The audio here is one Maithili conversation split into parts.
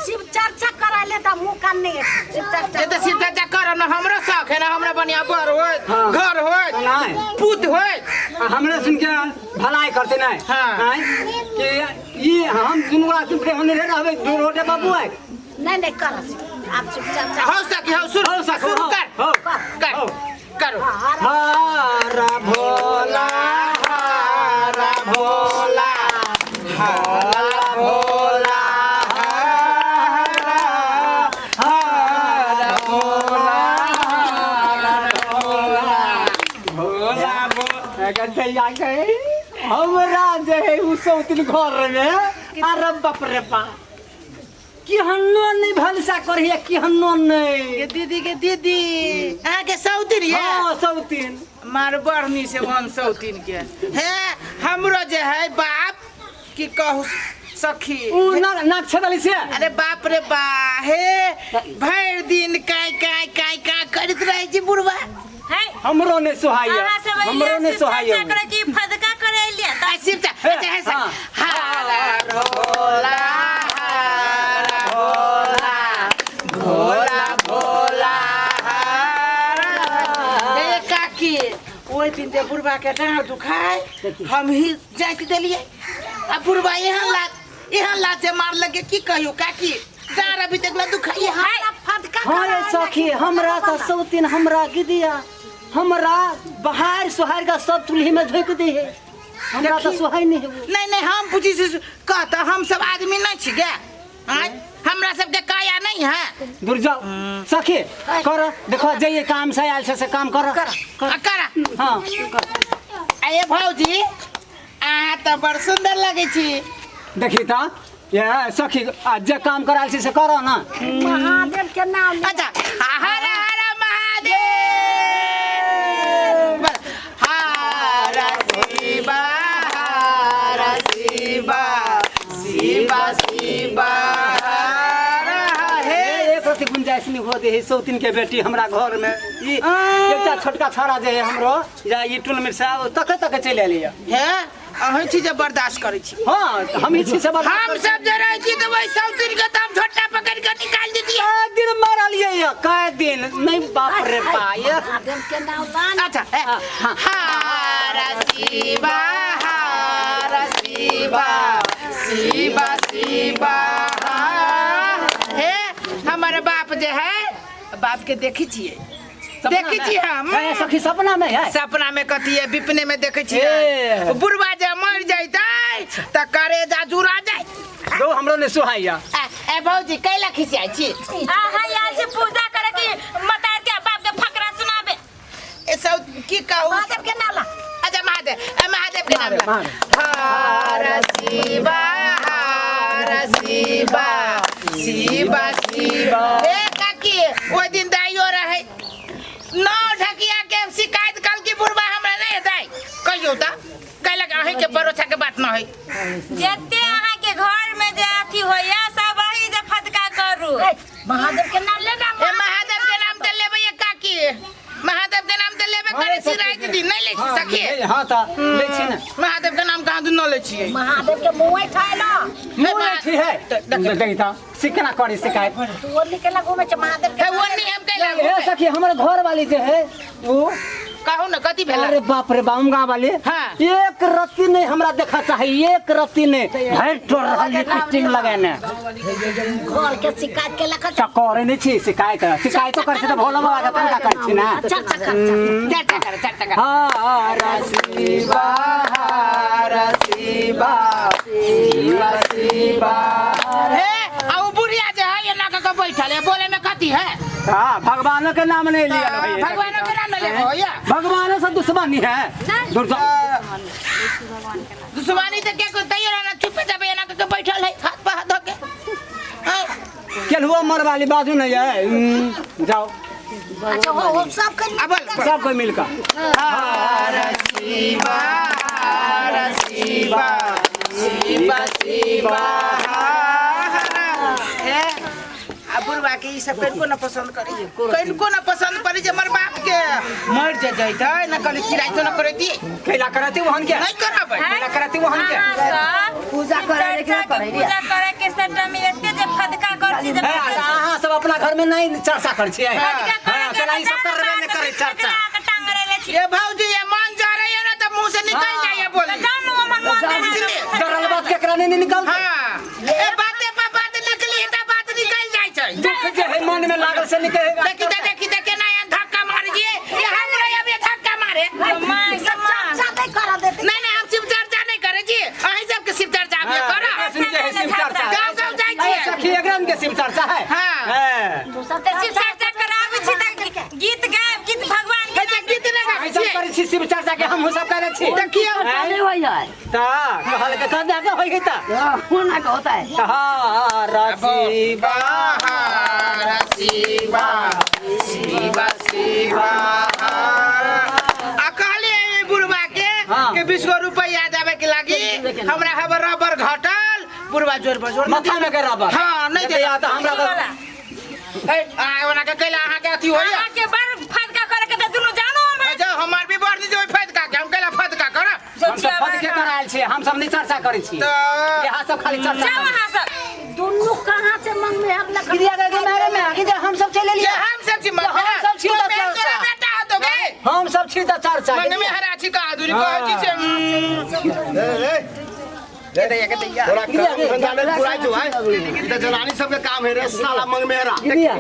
शिव चर्चा करा ले त मुंह कान नहीं है शिव चर्चा ये तो शिव चर्चा करब ना हमरो शौक है ना हमरा बढ़िया बर होय हाँ। घर होय नहीं। पूत होय आ हमरे सुन के भलाई करते नहीं हाँ। आँय? कि ई हम दुनू गोरा चुप के होने रहबे दू रोटे बाबू आए नहीं नहीं कर आप शिव चर्चा हो सकी हो शुरू हो सखी, शुरू हो, कर हो, कर हो। करो हर हर भोला हर भोला हर भोला हर हर भोला हर भोला भोला भोला गैया के हमरा जे है उ सौतिन घर में अरे बाप रे बाप केहनो नहीं भनसा करिए केहनो नहीं के दीदी के दीदी अहाँ के सौतीन ये हाँ सौतिन मार बढ़नी से हम सौतीन के हे हमरो जे है बाप की कहू सखी उ ना नाक छेदली से अरे बाप रे बा हे भरि दिन काय काय काय काय करैत रहै छी बुढ़वा है हमरो नहीं सोहाइए अहाँ सब हमरो अइलियै नहीं शिव सोहाइए चर्चा करे कि फदका करे अइलियै आ, शिव चा- हे, अच्छा, हे, हाँ। हर भोला हर भोला भोला भोला हर हे काकी ओहि दिन जे बुढ़वा के डाँड़ दुखाय हम ही जाति देलियै आ बुढ़वा एहन लात एहन लात जे मार लगे की कहियो काकी डाँड़ अभी तक ला दुखाइए हमरा फटका हाँ रे सखी हमरा तो सौतिन हमरा गिदिया हमरा बहार सोहार का सब चूल्ही में झोंक दे है हमरा तो सोहाई नहीं है वो। नहीं नहीं हम पूछी से कहता हम सब आदमी नहीं छी गे आँय? हमरा सबके काया नहीं है दूर जाओ सखी कर देखो जाइए काम से आयल से काम कर आ, करा हाँ कर। अये भौजी अहाँ तऽ बड़ सुन्दर लगै छी देखी तो ये सखी आ जे काम करायल छी से कर ना महादेव के नाम ले। अच्छा हर हर महादेव हर शिवा हर शिवा शिवा शिवा हर हे ए, एक रति गुंजाइश नहीं हो दे सौतिन के बेटी हमरा घर में ई एकटा छोटका छाड़ा जे है हमरो या ई टुल मिर्चा तके तके चलि एलियै हे अहीं छी जे बर्दाश्त करै छी हाँ हम ही छी से बर्दाश्त हम करै छी। सब जे रहै छी तऽ वही सौतिन के तऽ हम झोटा पकड़ि कऽ निकालि दितियै कए दिन मारलियै या कए दिन नहीं बाप रे बा ये महादेव के नाम लान अच्छा हे, हर शिवा हर शिवा शिवा शिवा हे हमर बाप जे है बाप के देखै छियै देखै छी हम ए, सखी सपना में है सपना में कथी है विपने में देखै ए। छियै बुढ़वा जे मर जैतै तऽ करेजा जुड़ा जाय दो हमरो ने सुहाइया ए ए भौजी कैला खिसियाइ छी अहाँ आयल छी पूजा करे कि मतार के बाप के फकरा सुनाबे ए सब की कहू महादेव के नाम ला अच्छा महादेव ए महादेव के नाम ला महादेव। हर शिवा हर शिवा शिवा शिवा ए काकी ओहि दिन दाइयो रहै नौ ढकिया के शिकायत कल की बुढ़वा हमरा नहीं दाई कहियो त कहलक अहीं के परोछा के बात न है जते अहाँ के घर में जे अथी होइया सब अही जे फदका करू ए, महादेव के नाम ले ना ए महादेव के नाम त लेबै ये काकी महादेव के नाम त लेबे करै छी राति दिन नहीं लै छी सखी हाँ त लै छी ने महादेव के नाम कहाँ दिन न लै छियै महादेव के मुंह ठहलो मुँह लै छी है देखी त सिकना करी शिकायत तू वो निकला घूमे छे महादेव के हे वो नहीं हम कैला ए सखी हमर घर वाली जे है वो कहू ना कथी भेला अरे बाप रे बाम गाँव वाले हाँ। एक रत्ती नहीं हमरा देखा चाहिए एक रत्ती नहीं भरि टोर रहल लिपस्टिक लगेने घर के शिकायत के लखा त करे नहीं छी शिकायत शिकायत तो कर छी त भोला बाबा के तनका कर छी ना चर्चा कर चर्चा। चर्चा कर चर्चा कर हर शिवा हर शिवा शिवा शिवा हे आ उ बुढ़िया जे है एना कऽ के बैठल है बोले में कथी है हाँ भगवानों के नाम नहीं लिया भैया। भगवानों के नाम नहीं लेबो भैया। भगवानों से दुश्मनी है दूर जाओ। दुश्मनी तो क्या तैयो रहना चुपे चापे एना कऽ के बैठल है हाथ पर हाथ धऽ के हाँ। केलहुआ मरवाली बाजू नहीं है जाओ अच्छा हो सब कर आ बोल बोल। सब कोई मिलकर हर शिवा हर शिवा शिवा शिवा हर हे आ बुढ़वा के ई सब कनिको न पसंद करी कनिको न पसंद पड़ी जे हमर बाप के मर जे जैतै न कनि किरायतो न करैती कैला करती वहन के नहीं करबै कैला करती वहन के अहाँ सब पूजा करे चर्चा के के पूजा करे के सट्टा में एते जे फदका करै छी जे हैं, तऽ अहाँ सब अपना घर में नहीं चर्चा करै छियै हाँ, केना ई सब करबे नहि करै चर्चा टांग रहले छी ये भौजी ये मन जा रही है ना तो मुंह से निकल जाइए बोली जान हमर मन बुझलिए? डरल बात केकरा नहीं निकलतै हाँ ए बाते पर बात निकली है तो बात निकल जाय छै दुख जे है मन में लागल से निकल देखी त देखी त केना एहन धक्का मारे जी ये हमरा अभी धक्का मारे सब चर्चा नहीं कर देते नहीं नहीं हम शिव चर्चा नहीं करे जी अहीं सबके शिव चर्चा अभी करा शिव चर्चा गाँव गाँव जाइ अरे छियै सखी एकरा के शिव चर्चा है हाँ। हैं। तू सब शिव चर्चा कराबै छी तऽ गीत गायब गीत भगवान के हे जे गीत नहि गाबै अहीं सब छियै करै छी शिव चर्चा के हमहूँ सब करै छी देखियौ हैं? होई है ता कहल के कह दे होई गई ता होना का होता है हर शिवा हर शिवा शिवा शिवा हर। आ कहलियै एहि बुढ़बा के हाँ। कि 20 गो रुपैआ देबे के लागी हमरा हबर रबर घटल बुढ़बा जोर बजोर माथा में के रबर हाँ, नहीं दे त हमरा वाला। ए, आ ओना के कैला अहाँ के अथी होइया अहाँके बड़ फदका करे के तऽ दुनू जानो हम जाओ हमार भी बढ़ दीजिए फदका के हम कैला फदका करब हम सब फद के करायल छियै हम सब नहीं चर्चा करै छी तऽ यहाँ सब खाली चर्चा जाओ करै अहाँ सब दुनू कहाँ से मन में हम लग गिरिया के मारे में आगे जे हम सब चले ये लिया हम सब छी हम सब छी तऽ चर्चा बेटा हो तो गए हम सब छी तऽ चर्चा मन में हरा छी का दूरी कहै छी से के दैया के दैया तोरा काम धंधा नहीं पुराइ छौ आइ ई तऽ जनानी सबके काम है रे साला मंग मेहरा गिरिया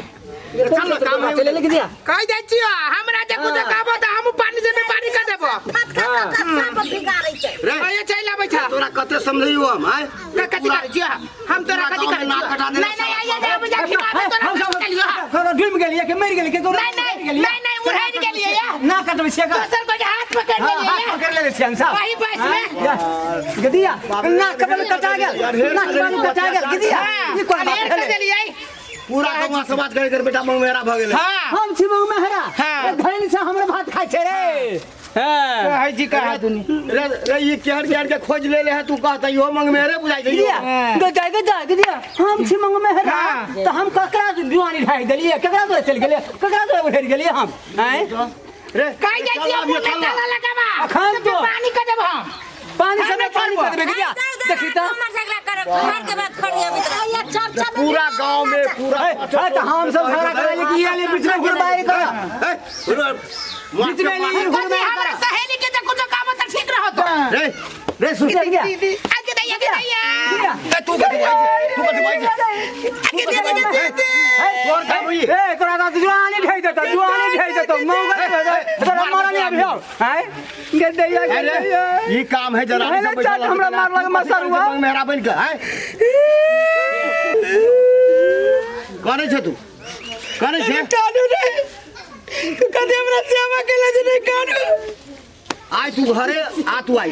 चल ना, काम है। चले ले गिरिया कहि जाइ छी हमरा जे कुछ कहबो तऽ हम पानी से भी पानी कर देबो फटका का सब बिगाड़ै छै रे अये चलि आबै छा तोरा कते समझैयो हम आइ कथी करै छी हम तोरा कथी करै नाक छी कटा देने नहीं नहीं आइए जा बुझा खिलाबे तोरा हम सब चलियो डूब गेलियै कि मरि गेलियै केकरो नहीं नहीं नहीं नहीं उड़ैर गेलियै या ना कटबै छियै का दोसर को हाथ पकड़ हाँ, लेलियै हाथ या पकड़ लेले छियै हम सब वही बस में गदिया नाक कटल कटा गेल नाक कटल कटा गेल गदिया ई कोन बात अनेर कर भेलै देलियै पूरा गाँव समाज करे कर बेटा मंग मेहरा भऽ गेलै हां हम छी मंग मेहरा हाँ। धैल से हमरे भात खाइ छै रे हां कहै छी कहा दुनी रे रे ई केहर केहर के खोज ले ले है तू कहता इहो मंग मेहरे बुझाइ छै गदिया गो जाय गो जाय गदिया हम छी मंग मेहरा हाँ। त हम ककरा जुआनी ढाई देलियै ककरा तोरे चलि गेलियै ककरा तोरे उठि गेलियै हम आँय रे कहि जाइ छी चल मुंह अभी, में चल ना। ताला लगाबा अखन तो। पानी कर देब हम पानी से हम नहीं पानी कर देबै गदिया देखी त हमर झगड़ा करब घर के बात खड़ी अभी तक ये चर्चा में पूरा गाँव में पूरा ए, ए, त हम सब झगड़ा कराइले कि ये ले बीच में घुरबाई कर ए, रे, बीच में ले कथी घुरबाई हमरा कर सहेली के जे कुछ काम त ठीक रहत रे रे सुन गदिया आगे दैया के दैया गदिया ए, तू कथी बाजै छै? तू कथी बाजै छै? आगे दे दे दे दे तोहर काम होई ए एकरा त जुआनी ढाई देतौ जुआनी ढाई देतौ मौगा तोरा मरनी अभी हो हैं गदैया अरे गदैया ई काम है जनानी अरे सब बैठल चाट हमरा मारलक मसरुआ। मंग मेहरा बनि के आय करै छै तू करै छै कानू रे तू कथी हमरा सेवा केले जे नहीं कानू आय तू घरे आ तू आय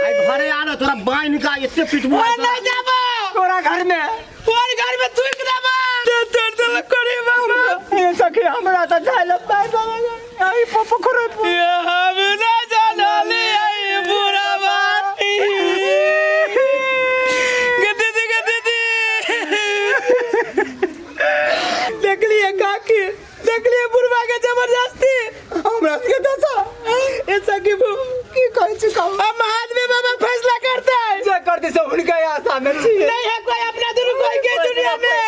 आय घरे आ ना तोरा बान्हि के एते पिटबो आइ तोरा। नहीं जाबो तोरा घर में और घर में थूक देबो ते तोड़ देलक करे बाबा ए सखी हमरा त जाइल पाइ बाबा आई पोखर ये हम ना जानली आई बुरा बात गे दीदी गे दीदी देखलिए काकी देखलिए बुढ़वा के जबरदस्ती हमरा के दशा ए सखी बू की कहै छी कहू अब महात्मे बाबा फैसला करता है जे कर दी सब हुनका आशा में छी नहीं है कोई अपना दुनू कोई के दुनिया में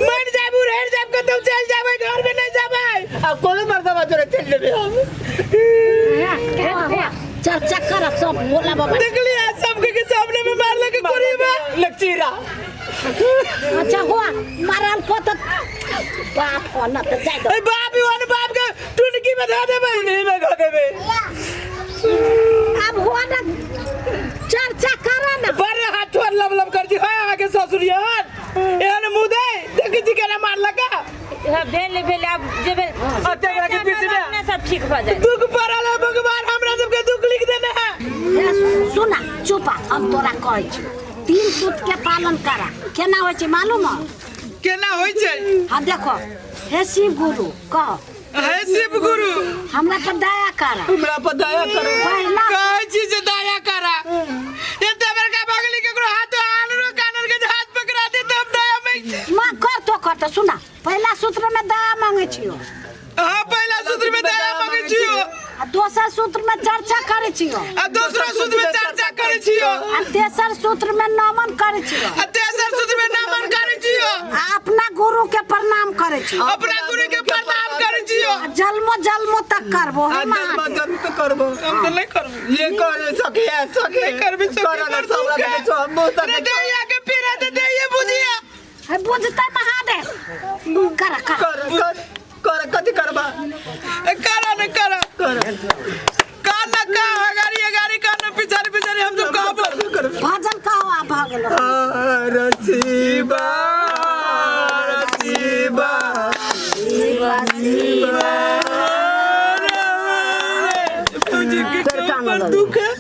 मर जाए बुढ़ जाए कतौ चल जाबे घर में नहीं जाबे आ कोनो मर्दबा जोरे चलि जेबै हम चर्चा करब सब भोला बाबा देखलिए सबके के सामने में मार लगे कोरीबा लकचीरा अच्छा हुआ मारल को तो बाप हो न तो जाय दो ए बाप ही वाले बाप के टुनकी में धो देबे नहीं में धो देबै अब हुआ ना चर्चा कर ना बड़े हाथ ठोर लब लब कर दी है अहाँ के ससुरियान एहन मुँह दे देखै छी केना मार लगा भेल भेल आब जे भेल अते बड़ा के बीच में। अपने सब ठीक भऽ जाए दुख पड़ल है भगवान हमरा सबके दुख लिख देने है ए, सुना चुपा हम तोरा कहै छी तीन सूत के पालन करा केना होइ छै मालूम है केना होइ छै हाँ देखो हे शिव गुरु कह हे शिव गुरु हमरा पर दया करा हमरा पर दया करू पहला कहै छी जे दया करा एते बड़का बगली केकरो हाथ आनरो कानर के जे हाथ पकड़ा दे तब दया में माँ कर तो कर तो सुना पहला सूत्र में दया मांगे छियो हाँ पहला सूत्र में दया मांगे छियो आ दोसर सूत्र में चर्चा करे छियो आ दोसरा सूत्र में चर्चा करै छियो आ तेसर सूत्र में नमन करे छियो आ तेसर सूत्र में नमन करै छियो छी। अपना गुरु के प्रणाम करै छियो। आ जन्मो जन्मो तक करबो हे आ जन्म महादेव। जन्म तो करबो। हम तो नहीं करबो। ये कर सखिया सखी। नहीं करबी सखी, कर ना पर सबरा दुख है। के छो हम बहुत अरे दैया के पीरा दे दैया बुझिया। हे बुझतै महादेव। कर कर। कर कर कर कथी करबा? ए, करा न करा। कर। का न का अगाड़ी अगाड़ी का न पिछाड़ी पिछाड़ी हम सब कहाँ पर कर। भजन कहो आ भऽ गेलो। हर शिवा शिवा शिवा। तुझे के पर दुख है।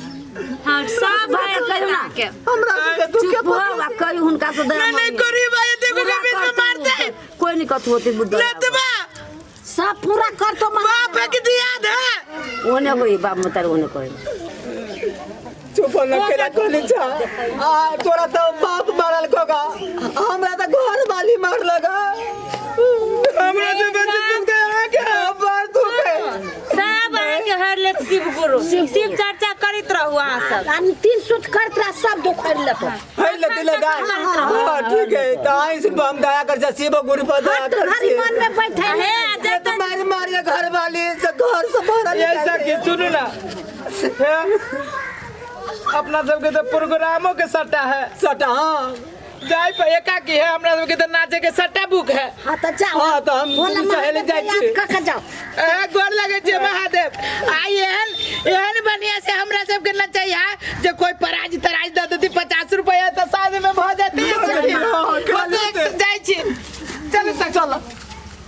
हाँ सब भर लेत अहाँके। हमरा सबके दुख चुप हो आ कही हुनका से दया नहीं नहीं मांगी। करी भाई देखो के पूरा बीच में करतौ मारते। कोई नहीं कथू होती बुद्ध। लेतबा सब पूरा कर तो बाप महादेव। के दियाद है। ओने होई बाप मतार ओने कोई। चुप हो लकेला कोनी छा आ तोरा तो बाप मारल कोगा, हमरा तो घर वाली मार लगा। हमरा से बच्चे दुख है क्या? बड़ दुख है। सब अहाँके हर लेत शिव गुरु शिव चर्चा करैत रहू अहाँ सब। आ तीन सूत करत रह सब दुख हरि लेतो। है लती लगा। हां ठीक है तो आई से हम दया कर जा शिव गुरु पर दया हट कर। घड़ी मन में बैठे हे है। आ तो मारी मारी घर वाली से घर से बाहर ये सखी सुनू ना, हे, अपना सबके तो प्रोग्रामों के सट्टा है। सटा हाँ। जाय पर एकाकी है, हमरा सबके तो नाचे के सट्टा बुक है। हाँ तो जाओ। हाँ, तो हम भोला सहेली महादेव जाइ के छी। याद कऽ के जाओ। ए, गोर लगे छै महादेव। आई एहन एहन बढ़िया से हमरा सबके नचैया जे कोई पराज तराज दऽ देती 50 रुपया तऽ साँझ में भऽ जेतै। हाँ, जाइ छी, चलू सखी। चलो।